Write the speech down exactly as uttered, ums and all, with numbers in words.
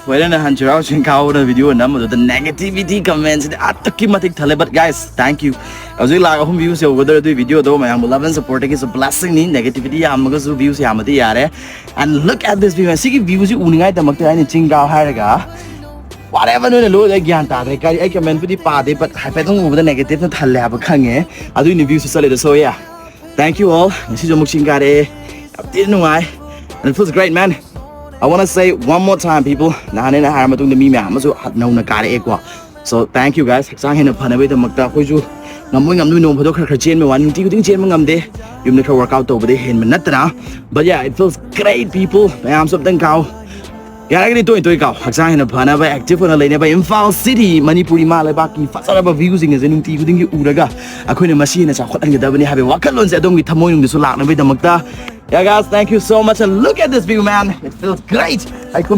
ꯍꯣꯔꯦꯟ ꯅꯍꯥꯟ ꯆꯩꯔꯥꯎ ꯆꯤꯡ ꯀꯥꯎꯅ ꯚꯤꯗꯤꯑꯣ ꯅꯝꯕꯗꯨꯗ negativity comments ꯗꯤ ꯑꯗꯨꯛꯀꯤ ꯃꯇꯤꯛ ꯊꯜꯂꯦ꯫ But guys, thank you. ꯍꯧꯖꯤꯛ ꯂꯥꯛ ꯑꯍꯨꯝ views ꯌꯧꯒꯗꯧꯔꯦ ꯑꯗꯨꯏ ꯚꯤꯗꯤꯑꯣꯗꯣ꯫ ꯃꯌꯥꯝꯕꯨ love and support ꯒꯤꯁꯨ blessing ꯅꯤ꯫ Negativity ꯌꯥꯝꯃꯒꯁꯨ views ꯌꯥꯝꯃꯗꯤ ꯌꯥꯔꯦ꯫ And look at this view. ꯁꯤꯒꯤ view ꯁꯤ ꯎꯅꯤꯡꯉꯥꯏꯗꯃꯛꯇ ꯑꯩꯅ ꯆꯤꯡ ꯀꯥꯎ ꯍꯥꯏꯔꯒ whatever ꯅꯣꯏꯅ ꯂꯣꯏ ꯑꯩ ꯒ꯭ꯌꯥꯟ ꯇꯥꯗ꯭ꯔꯦ꯫ ꯀꯔꯤ, ꯑꯩ comment ꯄꯨꯗꯤ ꯄꯥꯗꯦ, but ꯍꯥꯏꯐꯦꯠꯇꯪ ꯎꯕꯗ negative ꯅ ꯊꯜꯂꯦ ꯍꯥꯏꯕ ꯈꯪꯉꯦ꯫ ꯑꯗꯨꯏꯅꯦ views ꯁꯨ ꯆꯠꯂꯤꯗꯣ꯫ So yeah, thank you all. ꯉꯁꯤꯁꯨ ꯑꯃꯨꯛ ꯆꯤꯡ ꯀꯥꯔꯛꯑꯦ꯫ ꯌꯥꯝ ꯊꯤꯅ ꯅꯨꯡꯉꯥꯏ꯫ And it feels great, man. I want to say one more time, people. ꯅꯍꯥꯟ ꯑꯩꯅ ꯍꯥꯏꯔ ꯃꯇꯨꯡꯗ ꯃꯤ ꯃꯌꯥꯝ ꯑꯃꯁꯨ ꯍꯠ-, ꯅꯧꯅ ꯀꯥꯔꯛꯑꯦꯀꯣ꯫ So thank you, guys. ꯍꯛꯆꯥꯡ ꯍꯦꯟꯅ ꯐꯅꯕꯒꯤꯗꯃꯛꯇ ꯑꯩꯈꯣꯏꯁꯨ ꯉꯝꯃꯣꯏ ꯉꯝꯗꯣꯏ ꯅꯣꯡ ꯐꯥꯗꯣꯛ ꯈꯔ ꯈꯔ ꯆꯦꯟꯕ ꯋꯥꯅꯤ꯫ ꯅꯨꯡꯇꯤ ꯈꯨꯗꯤꯡ ꯆꯦꯟꯕ ꯉꯝꯗꯦ꯫ ꯌꯨꯝꯗ ꯈꯔ workout ꯇꯧꯕꯗꯩ ꯍꯦꯟꯕ ꯅꯠꯇꯅ꯫ But yeah, it feels great, people. ꯃꯌꯥꯝꯁꯨ ꯑꯝꯇꯪ ꯀꯥꯎ꯫ ꯌꯥꯔꯒꯗꯤ ꯇꯣꯏ ꯇꯣꯏ ꯀꯥꯎ꯫ ꯍꯛꯆꯥꯡ ꯍꯦꯟꯅ ꯐꯅꯕ, active ꯑꯣꯏꯅ ꯂꯩꯅꯕ꯫ ꯏꯝꯐꯥꯜ city, ꯃꯅꯤꯄꯨꯔ ꯏꯃꯥ ꯂꯩꯕꯥꯛꯀꯤ ꯐꯖꯔꯕ view ꯁꯤꯡ ꯑꯁꯦ ꯅꯨꯡꯇꯤ ꯈꯨꯗꯤꯡꯒꯤ ꯎꯔꯒ ꯑꯩꯈꯣꯏꯅ ꯃꯁꯤ ꯍꯦꯟꯅ ꯆꯥꯎꯈꯠꯍꯟꯒꯗꯕꯅꯤ ꯍꯥꯏꯕꯒꯤ ꯋꯥꯈꯜꯂꯣꯟꯁꯦ ꯑꯗꯣꯝꯒꯤ ꯊꯃꯣꯏꯅꯨꯡꯗꯁꯨ ꯂꯥꯛꯅꯕꯒꯤꯗꯃꯛꯇ꯫ Yeah, guys, thank you so much. And look at this view, man. It feels great. ꯑꯩꯈꯣꯏ